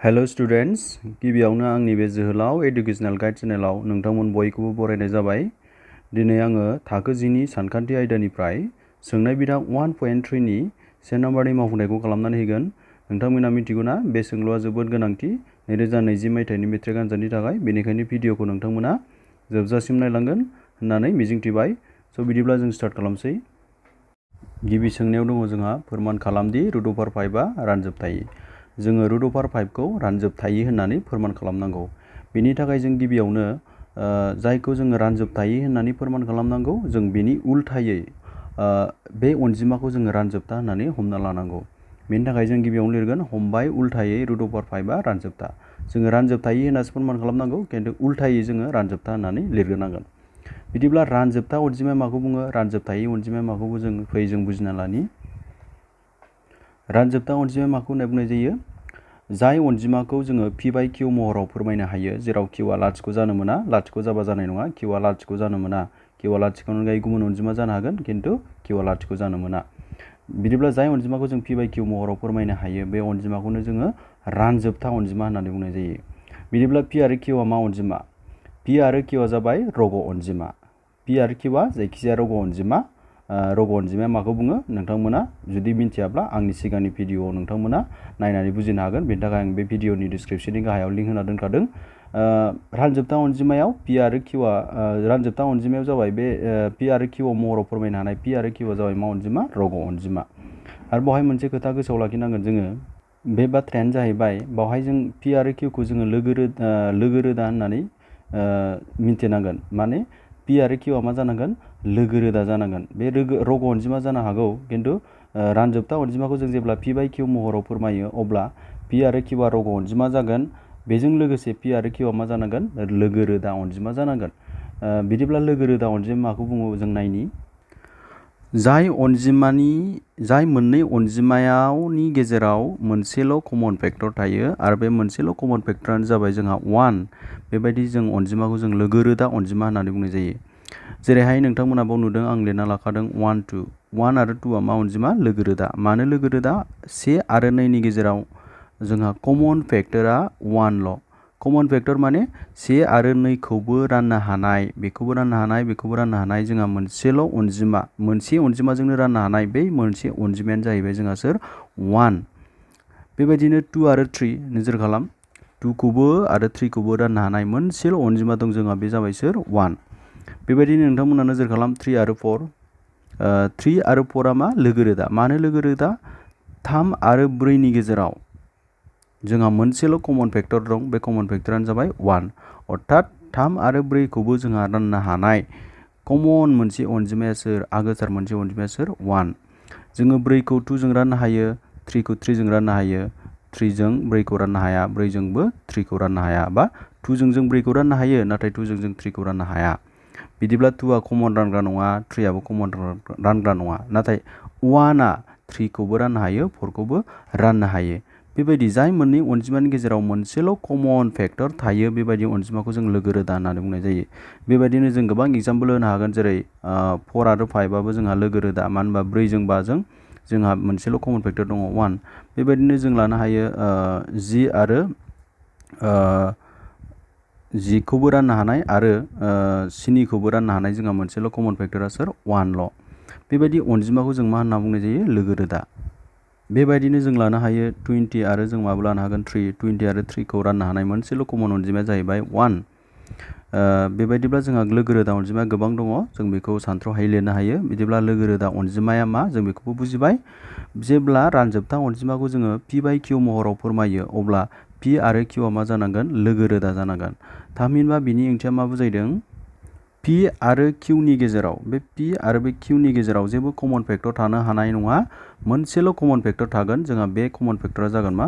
Hello students गिबियावनो आंनि बे जोहोलाव एडुकेशनल गाइड चेनेलाव नोंथांमोन बयखौबो बरायनाय जाबाय। दिनै आङो थाखो 10 नि सानखान्थि आयदानिफ्राय सोंनाय बिदां 1.3 नि से नाम्बारनि मावफुंनायखौ खालामनानै होगोन। नोंथांमोना मिथिगौना बे सोंलुआ जोबोद गोनांथि 2020 मायथाइनि मेट्रिक आनजादनि थाखाय, बेनिखायनो भिडिअखौ नोंथांमोना जोबजासिम नायलांगोन होननानै मिजिंथिबाय। स' बिदिब्ला जों स्टार्ट खालामसै। गिबि सोंनायाव दङ जोंहा फोरमान खालामदि रुट अभार 5 आ रानजोबथायि। जोङो रुट अभार 5 खौ रानजोबथायि होननानै फोरमान खालामनांगौ। बेनि थाखाय जों गिबियावनो जायखौ जोङो रानजोबथायि होननानै फोरमान खालामनांगौ, जों बेनि उल्थायै बे अनजिमाखौ जोङो रानजोबथा होननानै हमना लानांगौ। बेनि थाखाय जों गिबियावनो लिरगोन हमबाय उल्थायै रुट अभार 5 आ रानजोबथा। जोङो रानजोबथायि होननासो फोरमान खालामनांगौ, खिन्थु उल्थायै जोङो रानजोबथा होननानै लिरग्रोनांगोन। बिदिब्ला रानजोबथा अनजिमाया माखौ बुङो, रानजोबथायि अनजिमाया माखौ जों बुजिना लानि। रानजोबथा अनजिमाया माखौ होनना बुंनाय जायो? जाय अनजिमाखौ जोङो पि बाय किउ महराव फोरमायनो हायो, जेराव किउआ लाथिख' जानो मोना, लाथिख' जाबा जानाय नङा, किउआ लाथिख' जानो मोना, किउआ लाथिख'नि अनगायै गुबुन अनजिमा जानो हागोन, खिन्थु किउआ लाथिख' जानो मोना। बिदिब्ला जाय अनजिमाखौ जों पि बाय किउ महराव फोरमायनो हायो, बे अनजिमाखौनो जोङो रानजोबथा अनजिमा होननानै बुंनाय जायो। बिदिब्ला पि आरो किउआ मा अनजिमा? पि आरो किउआ जाबाय रग' अनजिमा। पि आरो किउआ जायखिजाया रग' अनजिमा। रग' अनजिमाया माखौ बुङो नोंथांमोना जुदि मिन्थियाब्ला आंनि सिगांनि भिडिअआव नोंथांमोना नायनानै बुजिनो हागोन। बेनि थाखाय आं बे भिडिअनि डिसक्रिपशननि गाहायाव लिंक होना दोनखादों। रानजोबथा अनजिमायाव पि आरो किउआ रानजोबथा अनजिमायाव जाबाय बे पि आरो किउ महराव फोरमायनो हानाय पि आरो किउआ जाबाय मा अनजिमा? रग' अनजिमा। आरो बेवहाय मोनसे खोथा गोसोआव लाखिनांगोन जोङो, बे बाथ्रायानो जाहैबाय बेवहाय जों पि आरो किउखौ जोङो लोगो रोदा होननानै मिन्थिनांगोन। माने पि आरो किउआ मा जानांगोन? लोगो रोदा जानांगोन। बे रग' अनजिमा जानो हागौ, खिन्थु रानजोबथा अनजिमाखौ जों जेब्ला पि बाय किउ महराव फोरमायो अब्ला पि आरो किउआ रग' अनजिमा जागोन। बेजों लोगोसे पि आरो किउआ मा जानांगोन? लोगो रोदा अनजिमा जानांगोन। बिदिब्ला लोगो रोदा अनजिमा माखौ बुङो जों नायनि। जाय मोननै अनजिमानि गेजेराव मोनसेल' कमन फेक्टर थायो आरो बे मोनसेल' कमन फेक्टरानो जाबाय जोंहा 1, बेबायदि जों अनजिमाखौ जों लोगो रोदा अनजिमा होननानै बुंनाय जायो। जेरैहाय नोंथांमोनाबो नुदों, आं लिरना लाखादों 1, 2। 1 आरो 2 आ मा अनजिमा? लोगो रोदा। मानो लोगो रोदा? 1 आरो 2 नि गेजेराव जोंहा कमन फेक्टरा 1ल'। कमन फेक्टर माने 1 आरो 2 खौबो राननो हानाय, बेखौबो राननो हानाय, बेखौबो राननो हानाय जोंहा मोनसेल' अनजिमा, मोनसे अनजिमाजोंनो राननो हानाय बै मोनसे अनजिमायानो जाहैबाय जोंहा सोर? 1। बेबायदिनो 2 आरो 3 नोजोर खालाम। 2 खौबो आरो 3 खौबो राननो हानाय मोनसेल' अनजिमा दं जोंहा, बे जाबाय सोर? 1। बेबायदिनो नोंथांमोना नोजोर खालाम 3 आरो 4। 3 आरो 4 आ मा? लोगो रोदा। मानो लोगो रोदा? 3 आरो 4 नि गेजेराव जोंहा मोनसेल' कमन फेक्टर दं, बे कमन फेक्टरानो जाबाय 1। अर्थात 3 आरो 4 खौबो जोंहा राननो हानाय कमन मोनसे अनजिमाया सोर? आगोथार मोनसे अनजिमाया सोर? 1। जोङो 4 खौ 2 जों राननो हायो, 3 खौ 3 जों राननो हायो, 3 जों 4 खौ राननो हाया, 4 जोंबो 3 खौ राननो हाया, बा 2 जों 4 खौ राननो हायो, नाथाय 2 जों 3 खौ राननो हाया। बिदिब्ला 2 आ कमन रानग्रा नङा, 3 आबो कमन रानग्रा नङा, नाथाय 1 आ 3 खौबो राननो हायो, 4 खौबो राननो हायो। बेबायदि जाय मोननै अनजिमानि गेजेराव मोनसेल' कमन फेक्टर थायो, बेबायदि अनजिमाखौ जों लोगो रोदा होननानै बुंनाय जायो। बेबायदिनो जों गोबां एग्जाम्पल होनो हागोन, जेरै 4 आरो 5 आबो जोंहा लोगो रोदा। मानो होनबा 4 जों 5 जों जोंहा मोनसेल' कमन फेक्टर दङ 1। बेबायदिनो जों लानो हायो 10 आरो 10 खौबो राननो हानाय आरो 7 खौबो राननो हानाय जोंहा मोनसेल' कमन फेक्टरा सोर? 1ल'। बेबायदि अनजिमाखौ जों मा होनना बुंनाय जायो? लोगो रोदा। बेबायदिनो जों लानो हायो 20 आरो जों माबो लानो हागोन 3। 20 आरो 3 खौ राननो हानाय मोनसेल' कमन अनजिमाया जाहैबाय 1। बेबायदिब्ला जोंहा लोगो रोदा अनजिमाया गोबां दङ, जों बेखौ सानथ्र'हायै लिरनो हायो। बिदिब्ला लोगो रोदा अनजिमाया मा? जों बेखौबो बुजिबाय। जेब्ला रानजोबथा अनजिमाखौ जोङो पि बाय किउ महराव फोरमायो, अब्ला पि आरो किउआ मा जानांगोन? लोगो रोदा जानांगोन। थामहिनबा बिनि ओंथिया मा बुजायदों? पि आरो किउनि गेजेराव, बे पि आरो बे किउनि गेजेराव जेबो कमन फेक्टर थानो हानाय नङा, मोनसेल' कमन फेक्टर थागोन, जोंहा बे कमन फेक्टरा जागोन मा?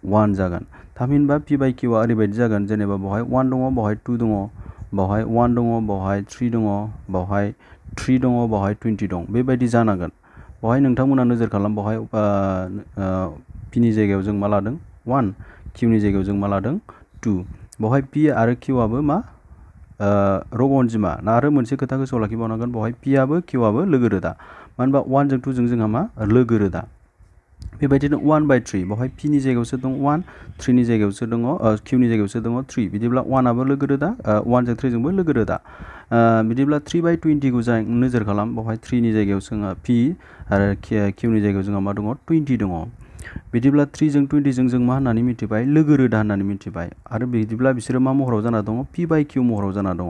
1 जागोन। थामहिनबा पि बाय किउआ ओरैबायदि जागोन, जेनेबा बेवहाय 1 दङ, बेवहाय 2 दङ, बेवहाय 1 दङ, बेवहाय 3 दङ, बेवहाय 3 दङ, बेवहाय 20 दं, बेबायदि जानांगोन। बेवहाय नोंथांमोना नोजोर खालाम, बेवहाय पिनि जायगायाव जों मा लादों? 1, किउनि जायगायाव जों मा लादों? 2। बेवहाय पि आरो किउआबो मा? रग' अनजिमा। आरो मोनसे खोथा गोसोआव लाखिबावनांगोन, बेवहाय पि आबो किउ आबो लोगो रोदा। मानो होनबा 1 जों 2 जों जोंहा मा? लोगो रोदा। बेबायदिनो 1/3 बेवहाय p नि जायगायावसो दं 1 3 नि जायगायावसो दङ q नि जायगायावसो दङ 3 बिदिब्ला 1 आबो लोगो रोदा 1 जों 3 जोंबो लोगो रोदा बिदिब्ला 3/20 खौ जों नोजोर खालाम बेवहाय 3 नि जायगायाव जोंहा p आरो q नि जायगायाव जोंहा मा दङ 20 दङ बिदिब्ला 3 जों 20 जों मा होननानै मिथिबाय लोगो रोदा होननानै मिथिबाय आरो बिदिब्ला बिसोरो मा महराव जाना दङ p/q महराव जाना दङ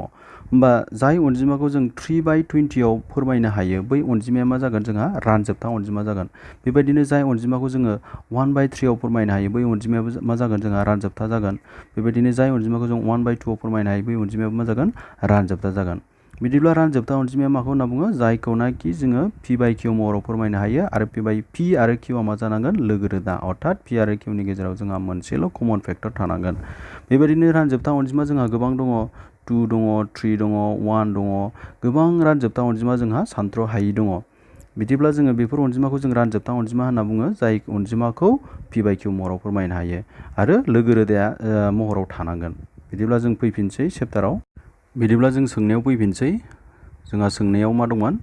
होमबा जाय अनजिमाखौ जों 3/20 आव फोरमायनो हायो बै अनजिमाया मा जागोन जोंहा रानजोबथा अनजिमा जागोन बेबायदिनो जाय अनजिमाखौ जोङो 1/3 आव फोरमायनो हायो बै अनजिमायाबो मा जागोन जोंहा रानजोबथा जागोन बेबायदिनो जाय अनजिमाखौ जों 1/2 आव फोरमायनो हायो बै अनजिमायाबो मा जागोन रानजोबथा जागोन बिदिब्ला रानजोबथा अनजिमाया माखौ होनना बुङो जायखौनाखि जोङो p/q महराव फोरमायनो हायो आरो p आरो q आ मा जानांगोन लोगो रोदा अर्थात p आरो q नि गेजेराव जोंहा मोनसेल' कमन फेक्टर थानांगोन बेबायदिनो रानजोबथा अनजिमा जोंहा गोबां दङ 2 दङ 3 दङ 1 दङ गोबां रानजोबथा अनजिमा जोंहा सानथ्र' हायि दङ बिदिब्ला जोङो बेफोर अनजिमाखौ जों रानजोबथा अनजिमा होनना बुङो जाय अनजिमाखौ p/q महराव फोरमायनो हायो आरो लोगो रोदाया महराव थानांगोन बिदिब्ला जों फैफिनसै चेप्टाराव बिदिब्ला जों सोंनायाव फैफिनसै जोंहा सोंनायाव मा दंमोन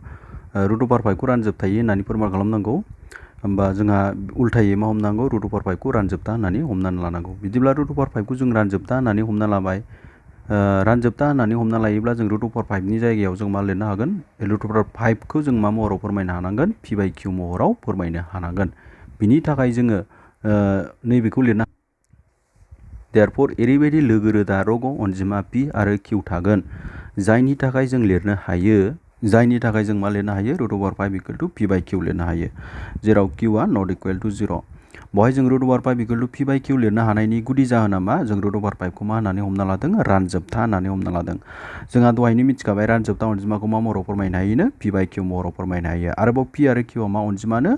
√5 खौ रानजोबथायै होननानै फोरमान खालामनांगौ होमबा जोंहा उल्थायै मा हमनांगौ √5 खौ रानजोबथा होननानै हमनानै लानांगौ बिदिब्ला √5 खौ जों रानजोबथा होननानै हमना लाबाय रानजोबथा होननानै हमना लायोब्ला जों √5 नि जायगायाव जों मा लिरनो हागोन √5 खौ जों मा महराव फोरमायनो हानांगोन p/q महराव फोरमायनो हानांगोन बिनि थाखाय जोङो नैबेखौ लिरनो therefore एरैबायदि लोगो रोदा रग' अनजिमा p आरो q थागोन जायनि थाखाय जों लिरनो हायो जायनि थाखाय जों मा लिरनो हायो √5 p/q लिरनो हायो जेराव q आ not equal to 0 बहाय जों √5 p/q लिरनो हानायनि गुदि जाहोना मा जों √5 खौ मा होननानै हमना लादों रानजोबथा होननानै हमना लादों जोंहा दहायनो मिथिखाबाय रानजोबथा अनजिमाखौ मा महराव फोरमायनो हायोनो p/q महराव फोरमायनो हायो आरोबाव p आरो q आ मा अनजिमानो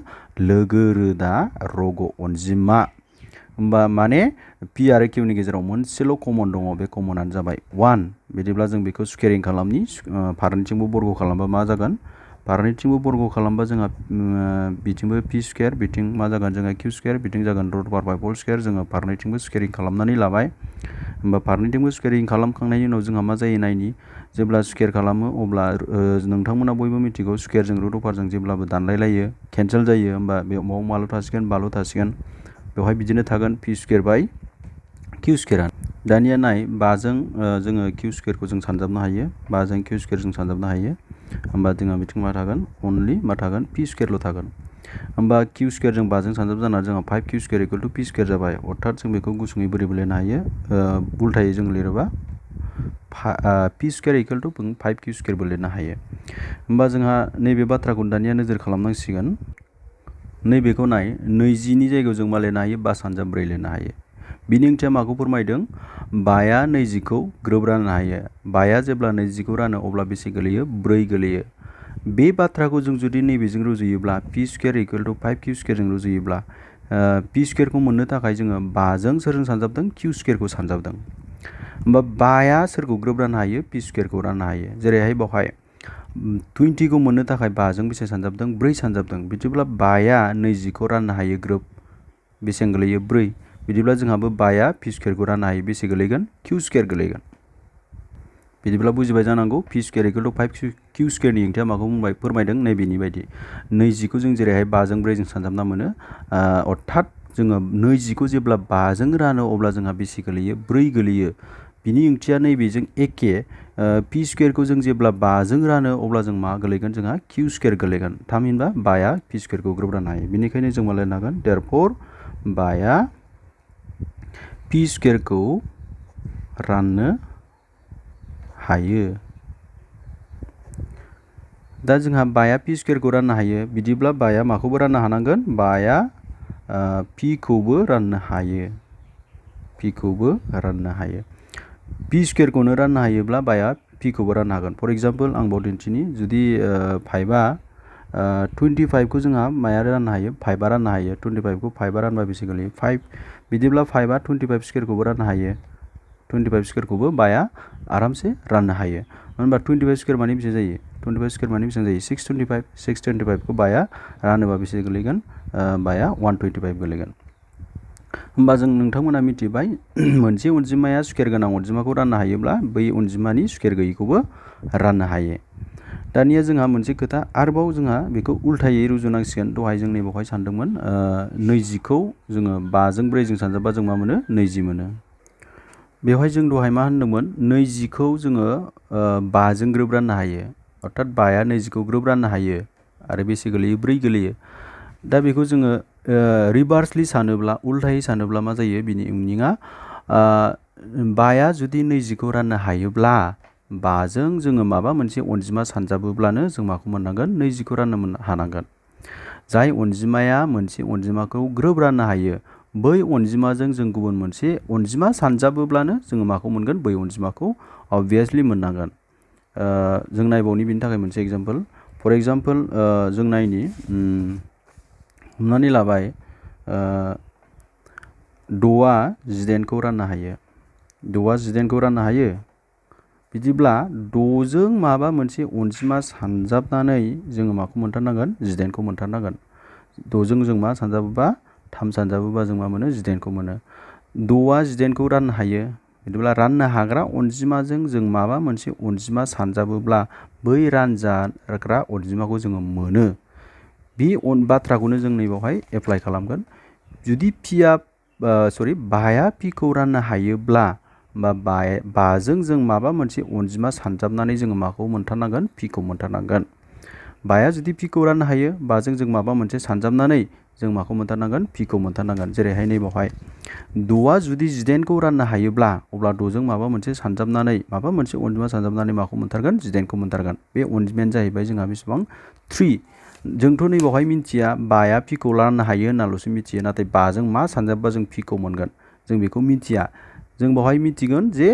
लोगो रोदा रग' अनजिमा होमबा माने p आरो q नि गेजेराव मोनसेल' कमन दङ बे कमनानो जाबाय 1 बिदिब्ला जों बेखौ स्क्वेरिं खालामनि फारनैथिंबो बर्ग खालामबा मा जागोन फारनैथिंबो बर्ग खालामबा जोंहा बिथिंबो p स्क्वेर बिथिं मा जागोन जोंहा q स्क्वेर बिथिं जागोन √5 होल स्क्वेर जोङो फारनैथिंबो स्क्वेरिं खालामनानै लाबाय होमबा फारनैथिंबो स्क्वेरिं खालामखांनायनि उनाव जोंहा मा जायो नायनि जेब्ला स्क्वेर खालामो अब्ला नोंथांमोना बयबो मिथिगौ स्क्वेरजों √5जों जेब्लाबो दानलायलायो केन्सेल जायो होमबा बेयाव माल' थासिगोन बाल' थासिगोन बेवहाय बिदिनो थागोन p स्क्वेर बाय q स्क्वेर दानिया नाय 5 जों जोङो q स्क्वेरखौ जों सानजाबनो हायो 5 जों q स्क्वेर जों सानजाबनो हायो होमबा जोंहा बिथिं मा थागोन अनलि मा थागोन p स्क्वेरल' थागोन होमबा q स्क्वेर जों 5 जों सानजाब जाना जोंहा 5q स्क्वेर = p स्क्वेर जाबाय अर्थात जों बेखौ गुसुङै बोरै लिरनो हायो उल्थायै जों लिरोबा p स्क्वेर = 5q स्क्वेरबो लिरनो हायो होमबा जोंहा नैबे बाथ्राखौ दानिया नोजोर खालामनांसिगोन नैबेखौ नाय 20 नि जायगायाव जों मा लिरनो हायो 5 सानजाब 4 लिरनो हायो बिनि ओंथिया माखौ फोरमायदों 5आ 20 खौ ग्रोब राननो हायो 5आ जेब्ला 20 खौ रानो अब्ला बेसे गोलैयो 4 गोलैयो बे बाथ्राखौ जों जुदि नैबेजों रुजुयोब्ला p स्क्वेर = 5q स्क्वेर जों रुजुयोब्ला p स्क्वेरखौ मोननो थाखाय जोङो 5 जों सोरजों सानजाबदों q स्क्वेरखौ सानजाबदों होमबा 5आ सोरखौ ग्रोब राननो हायो p स्क्वेरखौ राननो हायो जेरैहाय बावहाय 20 खौ मोननो थाखाय 5 जों बेसे सानजाबदों 4 सानजाबदों बिदिब्ला 5आ 20 खौ राननो हायो ग्रोब बेसेबां गोलैयो 4 बिदिब्ला जोंहाबो 5आ p स्क्वेरखौ राननो हायो बेसे गोलैगोन q स्क्वेर गोलैगोन बिदिब्ला बुजिबाय जानांगौ p स्क्वेर = 5q स्क्वेरनि ओंथिया माखौ बुंबाय फोरमायदों नैबेनि बायदि 20 खौ जों जेरैहाय 5 जों 4 जों सानजाबना मोनो अर्थात जोङो 20 खौ जेब्ला 5 जों रानो अब्ला जोंहा बेसे गोलैयो 4 गोलैयो बिनि ओंथिया नैबेजों एखे p स्क्वेरखौ जों जेब्ला 5 जों रानो अब्ला जों मा गोलैगोन जोंहा q स्क्वेर गोलैगोन थामहिनबा 5आ p स्क्वेरखौ ग्रोब राननो हायो बेनिखायनो जों मा लिरनो हागोन therefore 5आ p स्क्वेरखौ राननो हायो दा जोंहा 5आ p स्क्वेरखौ राननो हायो बिदिब्ला 5आ माखौबो राननो हानांगोन 5आ p खौबो राननो हायो p खौबो राननो हायो p स्क्वेरखौनो राननो हायोब्ला 5आ p खौबो राननो हागोन फर एग्जांपल आं बाव दिन्थिनि जुदि 5आ 25 खौ जोंहा माया राननो हायो 5आ राननो हायो 25 खौ 5आ रानबा बेसे गोलैयो 5 बिदिब्ला 5आ 25 स्क्वेरखौबो राननो हायो 25 स्क्वेरखौबो 5आ आरामसे राननो हायो होनबा 25 स्क्वेर माने बेसे जायो 25 स्क्वेर माने बेसेबां जायो 625 खौ 5आ रानोबा बेसे गोलैगोन 5आ 125 गोलैगोन होमबा जों नोंथांमोना मिथिबाय मोनसे अनजिमाया स्क्वेर गोनां अनजिमाखौ राननो हायोब्ला बै अनजिमानि स्क्वेर गैयैखौबो राननो हायो दानिया जोंहा मोनसे खोथा आरोबाव जोंहा बेखौ उल्थायै रुजुनांसिगोन। दहाय जों नैबावहाय सानदोंमोन 20खौ जोङो 5जों 4जों सानजाबा जों मा मोनो 20 मोनो। बेवहाय जों दहाय मा होनदोंमोन 20खौ जोङो 5जों ग्रोब राननो हायो, अर्थात 5या 20खौ ग्रोब राननो हायो आरो बेसे गोलैयो 4 गोलैयो। दा बेखौ जोङो रिभार्सलि सानोब्ला उल्थायै सानोब्ला मा जायो बिनि मिनिङा 5या जुदि 20खौ राननो हायोब्ला 5जों जोङो माबा मोनसे अनजिमा सानजाबोब्लानो जों माखौ मोननांगोन 20खौ राननो हानांगोन। जाय अनजिमाया मोनसे अनजिमाखौ ग्रोब राननो हायो बै अनजिमाजों जों गुबुन मोनसे अनजिमा सानजाबोब्लानो जोङो माखौ मोनगोन बै अनजिमाखौ अबभियासलि मोननांगोन। जों नायबावनि बिनि थाखाय मोनसे एग्जाम्पल। फर एग्जाम्पल जों नायनि हमनानै लाबाय 6आ 18खौ राननो हायो, 6आ 18खौ राननो हायो। बिदिब्ला 6जों माबा मोनसे अनजिमा सानजाबनानै जोङो माखौ मोनथारनांगोन 18खौ मोनथारनांगोन। 6जों जों मा सानजाबोबा 3 सानजाबोबा जों मा मोनो 18खौ मोनो। 6आ 18खौ राननो हायो, बिदिब्ला राननो हाग्रा अनजिमाजों जों माबा मोनसे अनजिमा सानजाबोब्ला बै रानजाग्रा अनजिमाखौ जोङो मोनो। बे बाथ्राखौनो जों नैबावहाय एप्लाइ खालामगोन। जुदि 5या पिखौ राननो हायोब्ला बा 5जों जों माबा मोनसे अनजिमा सानजाबनानै जोङो माखौ मोनथारनांगोन पिखौ मोनथारनांगोन। 5या जुदि पिखौ राननो हायो 5जों जों माबा मोनसे सानजाबनानै जों माखौ मोनथारनांगोन पिखौ मोनथारनांगोन। जेरैहाय नैबावहाय 6आ जुदि 18खौ राननो हायोब्ला अब्ला 6जों माबा मोनसे सानजाबनानै माबा मोनसे अनजिमा सानजाबनानै माखौ मोनथारगोन 18खौ मोनथारगोन। बे अनजिमायानो जाहैबाय जोंहा बेसेबां 3। जोंथ' नैबावहाय मिन्थिया 5या पिखौ राननो हायो होननाल'सो मिथियो, नाथाय 5जों मा सानजाबबा जों पिखौ मोनगोन जों बेखौ मिथिया। जों बावहाय मिथिगोन जे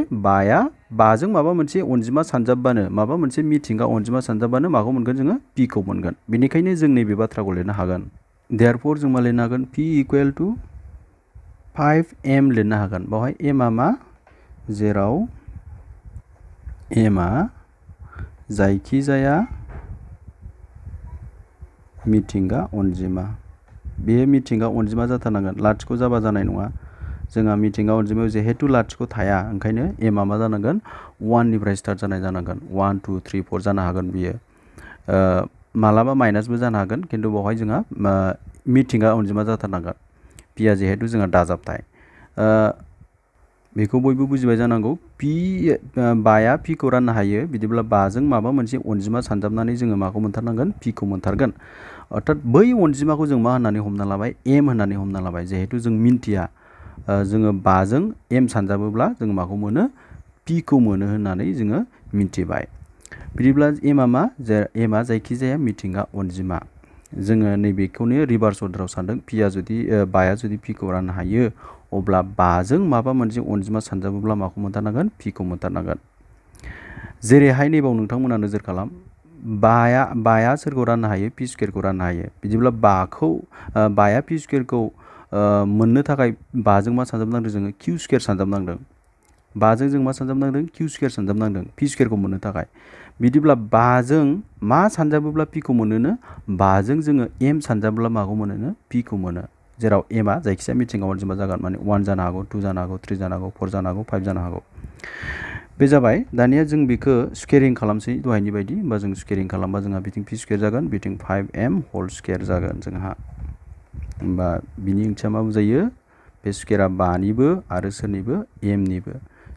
5जों माबा मोनसे अनजिमा सानजाबबानो माबा मोनसे मिथिंगा अनजिमा सानजाबबानो माखौ मोनगोन जोङो पिखौ मोनगोन। बेनिखायनो जों नैबे बाथ्राखौ लिरनो हागोन। देयरफर जों मा लिरनो हागोन p = 5m लिरनो हागोन। बावहाय mआ मा, जेराव mआ जायखिजाया मिथिंगा अनजिमा। बे मिथिंगा अनजिमा जाथारनांगोन, लाथिख' जाबा जानाय नङा। जोंहा मिथिंगा अनजिमायाव जिहेतु लाथिख' थाया ओंखायनो mआ मा जानांगोन 1 निफ्राय स्टार्ट जानाय जानांगोन। 1 2 3 4 जानो हागोन बियो, मालाबा माइनासबो जानो हागोन, खिन्थु बावहाय जोंहा मिथिंगा अनजिमा जाथारनांगोन। पिआ जिहेतु जोंहा दाजाबथाय। बेखौ बयबो बुजिबाय जानांगौ। 5या पिखौ राननो हायो, बिदिब्ला 5जों माबा मोनसे अनजिमा सानजाबनानै जोङो माखौ मोनथारनांगोन पिखौ मोनथारगोन। अर्थात बै अनजिमाखौ जों मा होननानै हमना लाबाय m होननानै हमना लाबाय। जिहेतु जों मिन्थिया, जोङो 5जों m सानजाबोब्ला जों माखौ मोनो पिखौ मोनो होननानै जोङो मिन्थिबाय। बिदिब्ला mआ मा, mआ जायखिजाया मिथिंगा अनजिमा। जोङो नैबेखौनो रिभार्स अर्डाराव सानदों। 5या जुदि पिखौ राननो हायो अब्ला 5जों माबा मोनसे अनजिमा सानजाबोब्ला माखौ मोनथारनांगोन पिखौ मोनथारनांगोन। जेरैहाय नैबाव नोंथांमोना नोजोर खालाम, 5या सोरखौ राननो हायो p²खौ राननो हायो। बिदिब्ला 5या p²खौ मोननो थाखाय 5जों मा सानजाबनांदों जोङो q² सानजाबनांदों। 5जों जों मा सानजाबनांदों q² सानजाबनांदों p² मोननो थाखाय। बिदिब्ला 5जों मा सानजाबोब्ला पिखौ मोनोनो, 5जों जोङो m सानजाबोब्ला माखौ मोनोनो पिखौ मोनो। जेराव mआ जायखिजाया मिथिंगा अनजिमा जागोन, माने 1 जानो हागौ, 2 जानो हागौ, 3 जानो हागौ, 4 जानो हागौ, 5 जानो हागौ। बे जाबाय। दानिया जों बेखौ स्केरिं खालामसै दहायनि बायदि। होमबा जों स्केरिं खालामबा जोंहा बिथिं p² जागोन, बिथिं 5m² जागोन जोंहा। होमबा बिनि ओंथिया मा बुजायो, बे स्केरा 5निबो आरो सोरनिबो mनिबो।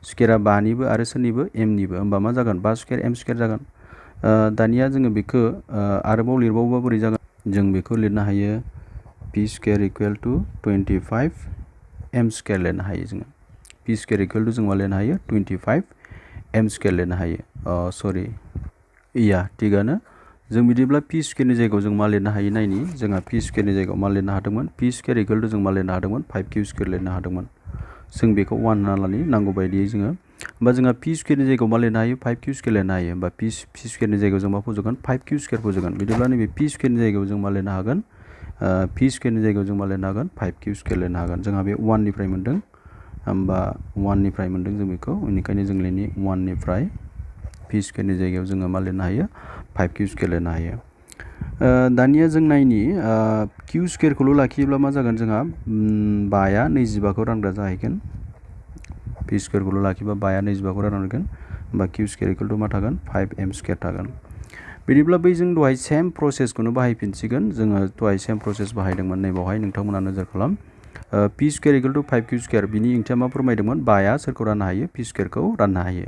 स्केरा 5निबो आरो सोरनिबो mनिबो, होमबा मा जागोन 5² m² जागोन। दानिया जोङो बेखौ आरोबाव लिरबावोबा बोरै जागोन, जों बेखौ लिरनो हायो p² = 25m² लिरनो हायो जोङो। p² = जों मा लिरनो हायो 25m² लिरनो हायो। सरि, थिगानो। जों बिदिब्ला p² नि जायगायाव जों मा लिरनो हायो नायनि। जोंहा p² नि जायगायाव मा लिरनो हादोंमोन, p² = जों मा लिरनो हादोंमोन 5q² लिरनो हादोंमोन। जों बेखौ 1 होनना लानि नांगौ बायदियै जोङो। होमबा जोंहा p² नि जायगायाव मा लिरनो हायो 5q² लिरनो हायो। होमबा p² नि जायगायाव जों मा फज'गोन 5q² फज'गोन। बिदिब्ला नैबे p² नि जायगायाव जों मा लिरनो हागोन, p² नि जायगायाव जों मा लिरनो हागोन 5q² लिरनो हागोन। जोंहा बे 1 निफ्राय मोनदों, होमबा 1 निफ्राय मोनदों जों बेखौ, बेनिखायनो जों लिरनि 1 निफ्राय p² नि जायगायाव जोङो मा लिरनो हायो 5q² लिरनो हायो। दानिया जों नायनि q² खौल' लाखियोब्ला मा जागोन जोंहा 5या 25खौ रानग्रा जाहैगोन। p² खौल' लाखियोबा 5या 25खौ रानगोन। होमबा q² = मा थागोन 5m² थागोन। बिदिब्ला बै जों दहाय सेम प्रसेसखौनो बाहायफिनसिगोन जोङो दहाय सेम प्रसेस बाहायदोंमोन नैबावहाय नोंथांमोना नोजोर खालाम p square equal to 5q square बिनि ओंथिया मा फोरमायदोंमोन बाया सोरखौ राननो हायो पि स्क्वायरखौ राननो हायो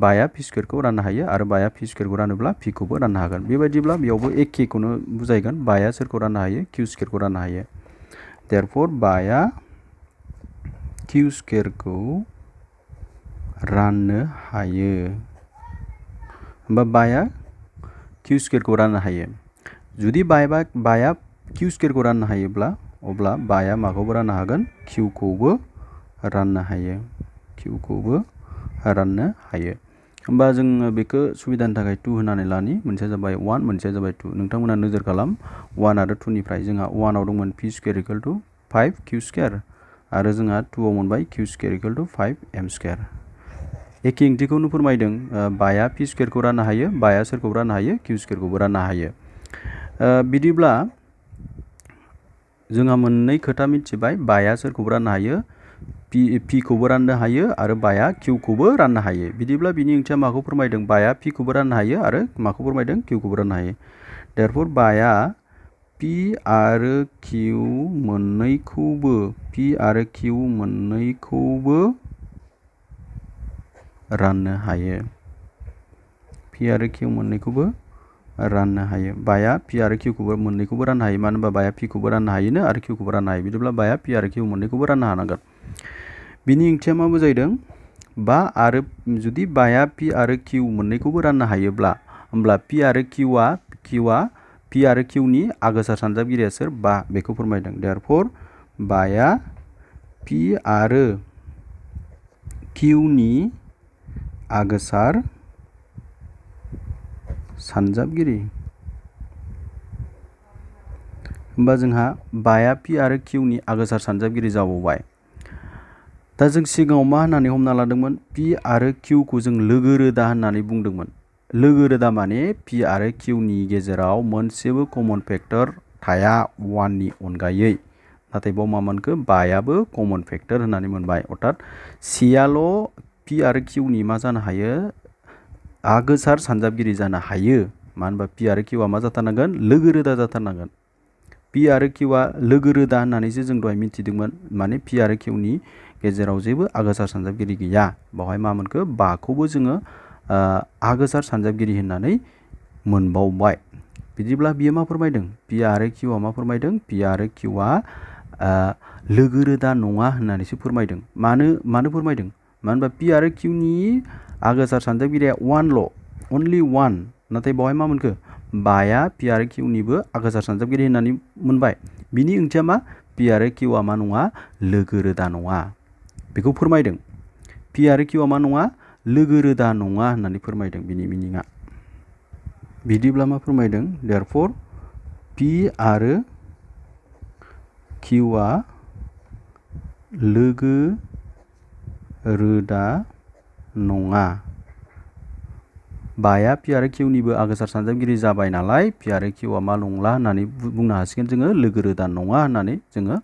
बाया पि स्क्वायरखौ राननो हायो आरो बाया पि स्क्वायरखौ रानोब्ला पि खौबो राननो हागोन बेबायदिब्ला बेयावबो एखेखौनो बुजायगोन बाया सोरखौ राननो हायो q स्क्वायरखौ राननो हायो देयरफॉर बाया q स्क्वायरखौ राननो हायो होमबा बाया q स्क्वायरखौ राननो हायो जुदि बाया q स्क्वायरखौ राननो हायोब्ला अब्ला बाया माखौबो राननो हागोन q खौबो राननो हायो q खौबो राननो हायो होमबा जोङो बेखौ सुबिदानि थाखाय 2 होनानै लानि मोनसेया जाबाय 1 मोनसेया जाबाय 2 नोंथांमोना नोजोर खालाम 1 आरो 2 निफ्राय जोंहा 1 आव दंमोन p square equal to 5q square आरो जोंहा 2 आव मोनबाय q square equal to 5m square एखे ओंथिखौनो फोरमायदों बाया पि स्क्वायरखौ राननो हायो बाया सोरखौ राननो हायो q स्क्वायरखौबो राननो हायो बिदिब्ला जोंहा मोननै खोथा मिथिबाय बाया सोरखौबो राननो हायो p खौबो राननो हायो आरो बाया q खौबो राननो हायो बिदिब्ला बिनि ओंथिया माखौ फोरमायदों बाया p खौबो राननो हायो आरो माखौ फोरमायदों q खौबो राननो हायो देयरफॉर बाया p आरो q मोननैखौबो राननो हायो p आरो q मोननैखौबो राननो हायो बाया p आरो q खौबो मोननैखौबो राननो हायो मानो होनबा बाया p खौबो राननो हायोनो आरो q खौबो राननो हायो बिदिब्ला बाया p आरो q मोननैखौबो राननो हानांगोन बिनि ओंथिया मा बुजायदों बा आरो जुदि बाया p आरो q मोननैखौबो राननो हायोब्ला होमब्ला p आरो qआ p आरो q नि आगोसार सानजाबगिरिया सोर बा बेखौ फोरमायदों देयरफॉर बाया p आरो q नि आगोसार सानजाबगिरि होमबा जोंहा बाया p आरो q नि आगोसार सानजाबगिरि जाबावबाय दा जों सिगाङाव मा होननानै हमना लादोंमोन p आरो q खौ जों लोगो रोदा होननानै बुंदोंमोन लोगो रोदा माने p आरो q नि गेजेराव मोनसेबो कमन फेक्टर थाया 1 नि अनगायै नाथाय बाव मा मोनखो बायाबो कमन फेक्टर होननानै मोनबाय अर्थात cआल' p आरो q नि मा जानो हायो आगोसार सानजाबगिरि जानो हायो मानो होनबा p आरो qआ मा जाथारनांगोन लोगो रोदा जाथारनांगोन p आरो qआ लोगो रोदा होननानैसो जों दहाय मिथिदोंमोन माने p आरो q नि गेजेराव जेबो आगोसार सानजाबगिरि गैया बावहाय मा मोनखो बाखौबो जोङो आगोसार सानजाबगिरि होननानै मोनबावबाय बिदिब्ला बियो मा फोरमायदों p आरो qआ मा फोरमायदों p आरो qआ लोगो रोदा नङा होननानैसो फोरमायदों मानो फोरमायदों मानो होनबा p आरो q नि आगोसार सानजाबगिरिया 1ल' only 1 नाथाय बावहाय मा मोनखो बाया p आरो q निबो आगोसार सानजाबगिरि होननानै मोनबाय बिनि ओंथिया मा p आरो qआ मा नङा लोगो रोदा नङा बेखौ फोरमायदों p आरो qआ मा नङा लोगो रोदा नङा होननानै फोरमायदों बिनि मिनिङा बिदिब्ला मा फोरमायदों देयरफॉर p आरो qआ लोगो रोदा नङा बाया p आरो q निबो आगोसार सानजाबगिरि जाबाय नालाय p आरो qआ मा नंला होननानै बुंनो हासिगोन जोङो लोगो रोदा नङा होननानै जोङो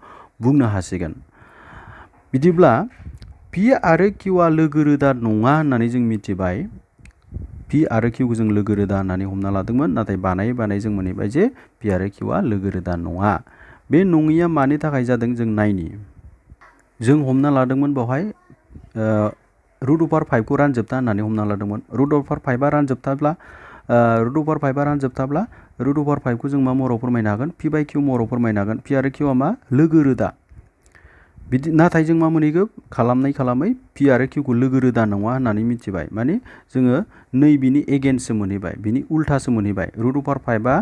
बुंनो हासिगोन बिदिब्ला p आरो qआ लोगो रोदा नङा होननानै जों मिथिबाय p आरो q खौ जों लोगो रोदा होननानै हमना लादोंमोन नाथाय बानाय जों मोनहैबाय जे p आरो qआ लोगो रोदा नङा बे नङिया मानि थाखाय जादों जों नायनि जों हमना लादोंमोन बेवहाय रुट अभार 5 खौ रानजोबता होननानै हमना लादोंमोन रुट अभार 5 रानजोबताब्ला रुट अभार 5 खौ जों मा महराव फोरमायनो हागोन p बाय q महराव फोरमायनो हागोन p आरो qआ मा लोगो रोदा बिदि नाथाय जों मा मोनहैगौ खालामै p आरो q खौ लोगो रोदा नङा होननानै मिथिबाय माने जोङो नै बिनि एगेन्स्टसो मोनहैबाय बिनि उल्थासो मोनहैबाय रुट अभार 5आ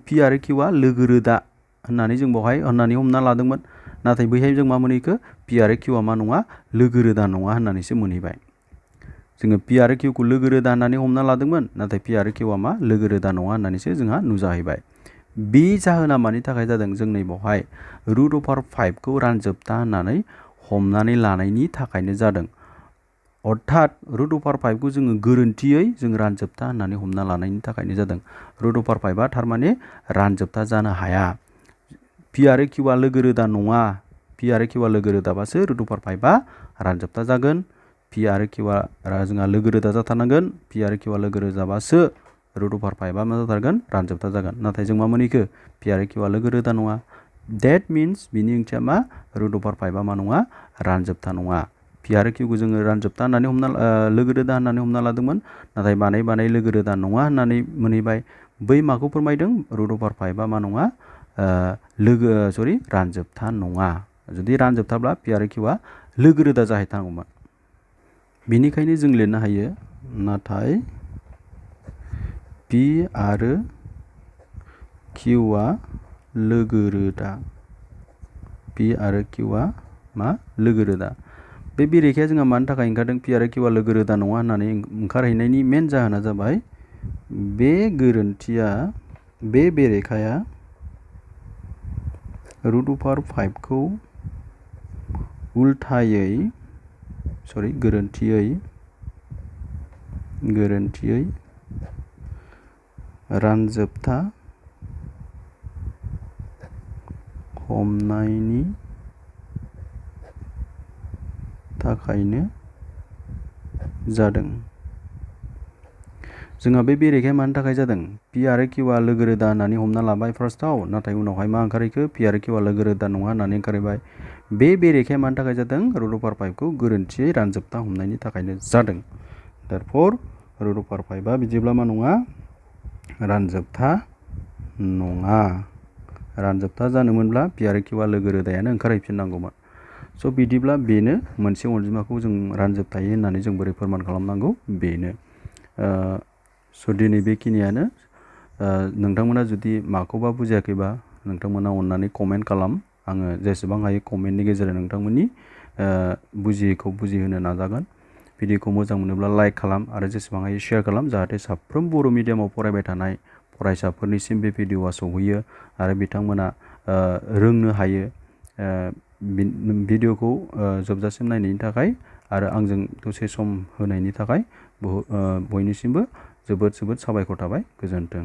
p आरो qआ लोगो रोदा होननानै जों बेवहाय हमना लादोंमोन नाथाय बैहाय जों मा मोनहैखो p आरो qआ मा नङा लोगो रोदा नङा होननानैसो मोनहैबाय जोङो p आरो q खौ लोगो रोदा होननानै हमना लादोंमोन नाथाय p आरो qआ मा लोगो रोदा नङा होननानैसो जोंहा नुजाहैबाय बे जाहोना मानि थाखाय जादों जों नै बेवहाय रुट अभार 5 खौ रानजोबता होननानै हमनानै लानायनि थाखायनो जादों अर्थात रुट अभार 5 खौ जोङो गोरोन्थियै जों रानजोबता होननानै हमना लानायनि थाखायनो जादों रुट अभार 5आ थारमाने रानजोबता जानो हाया p आरो qआ लोगो रोदा नङा p आरो qआ लोगो रोदाबासो रुट अभार 5आ रानजोबता जागोन पि आरो किउआ जोंहा लोगो रोदा जाथारनांगोन। पि आरो किउआ लोगो रोदाबासो रुट अभार 5आ मा जाथारगोन रानजोबथा जागोन। नाथाय जों मा मोनहैखो पि आरो किउआ लोगो रोदा नङा। डेट मिन्स बिनि ओंथिया मा रुट अभार 5आ मा नङा रानजोबथा नङा। पि आरो किउखौ जोङो रानजोबथा होननानै लोगो रोदा होननानै हमना लादोंमोन। नाथाय बानाय लोगो रोदा नङा होननानै मोनहैबाय। बै माखौ फोरमायदों रुट अभार 5आ मा नङा रानजोबथा नङा। जुदि रानजोबथाब्ला पि आरो किउआ लोगो रोदा जाहैथारगौमोन। बेनिखायनो जों लिरनो हायो नाथाय पि आरो किउआ लोगो रोदा। पि आरो किउआ मा लोगो रोदा। बे बेरेखाया जोंहा मानि थाखाय ओंखारदों पि आरो किउआ लोगो रोदा नङा होननानै ओंखारहैनायनि मेन जाहोना जाबाय बे बेरेखाया रुट अभार 5खौ गोरोन्थियै रानजोबथा हमनायनि थाखायनो जादों। जोंहा बे बेरेखाया मानि थाखाय जादों पि आरो किउआ लोगो रोदा होननानै हमना लाबाय फार्स्टआव। नाथाय उनावहाय मा ओंखारहैखो पि आरो किउआ लोगो रोदा नङा होननानै ओंखारहैबाय। बे बेरेखाया मानि थाखाय जादों रुट अभार 5खौ गोरोन्थियै रानजोबथा हमनायनि थाखायनो जादों। देयरफर रुट अभार 5आ बिदिब्ला मा नङा रानजोबथा नङा। रानजोबथा जानोमोनब्ला पि आरो किउआ लोगो रोदायानो ओंखारहैफिननांगौमोन। स' बिदिब्ला बेनो मोनसे अनजिमाखौ जों रानजोबथायै होननानै जों बोरै फोरमान खालामनांगौ बेनो। स' दिनै बेखिनियानो। नोंथांमोना जुदि माखौबा बुजियाखैबा नोंथांमोना अननानै कमेन्ट खालाम। आङो जेसेबां हायो कमेन्टनि गेजेरजों नोंथांमोननि बुजियैखौ बुजिहोनो नाजागोन। भिडिअखौ मोजां मोनोब्ला लाइक खालाम आरो जेसेबां हायो शेयार खालाम जाहाथे साफ्रोम बर' मिडियामाव फरायबाय थानाय फरायसाफोरनिसिम बे भिडिअआ सौहैयो आरो बिथांमोना रोंनो हायो। भिडिअखौ जोबजासिम नायनायनि थाखाय आरो आंजों दसे सम होनायनि थाखाय बयनिसिमबो जोबोद साबायखर थाबाय। गोजोन्थों।